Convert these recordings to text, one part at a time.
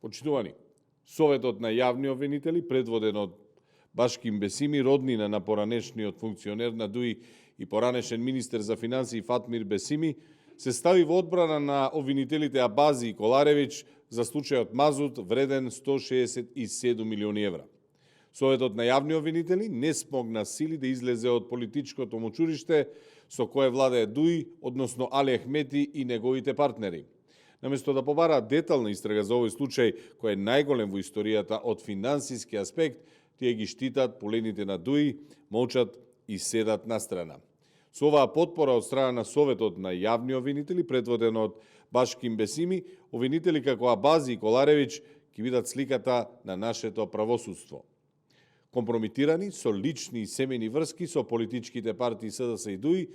Почитувани, Советот на јавни обвинители, предводен од Башким Бесими, роднина на поранешниот функционер на ДУИ и поранешен министер за финансии Фатмир Бесими, се стави во одбрана на обвинителите Абази и Коларевич за случајот Мазут вреден 167 милиони евра. Советот на јавни обвинители не смогна сили да излезе од политичкото мочуриште со кое владее ДУИ, односно Али Ахмети и неговите партнери. Наместо да побараат детална истрага за овој случај, кој е најголем во историјата од финансиски аспект, тие ги штитат полените на ДУИ, молчат и седат на страна. Со оваа потпора од страна на Советот на јавни обвинители, предводен од Башким Бесими, обвинители како Абази и Коларевич ќе бидат сликата на нашето правосудство. Компромитирани со лични и семејни врски со политичките партии СДС и ДУИ,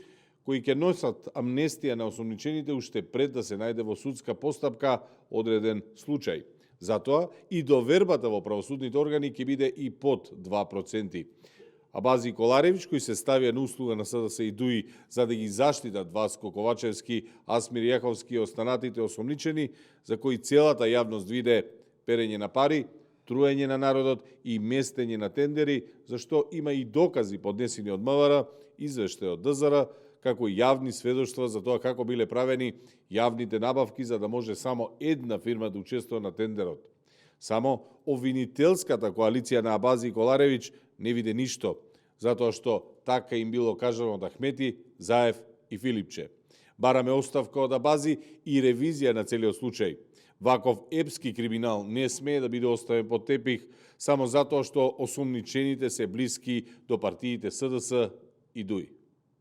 кои ќе носат амнестија на осомничените уште пред да се најде во судска постапка одреден случај. Затоа и довербата во правосудните органи ќе биде и под 2%. Абази Коларевич, кои се ставија на услуга на СДС и ДУИ за да ги заштитат Васко Ковачевски, Асмир Јаховски и останатите осомничени, за кои целата јавност виде перење на пари, труење на народот и местење на тендери, зашто има и докази поднесени од МВР, извештај од ДЗР, како и јавни сведоштва за тоа како биле правени јавните набавки за да може само една фирма да учествува на тендерот. Само обвинителската коалиција на Абази и Коларевич не виде ништо, затоа што така им било кажано од Ахмети, Заев и Филипче. Бараме оставка од Абази и ревизија на целиот случај. Ваков епски криминал не смее да биде оставен под тепих само затоа што осомничените се блиски до партиите СДС и ДУИ.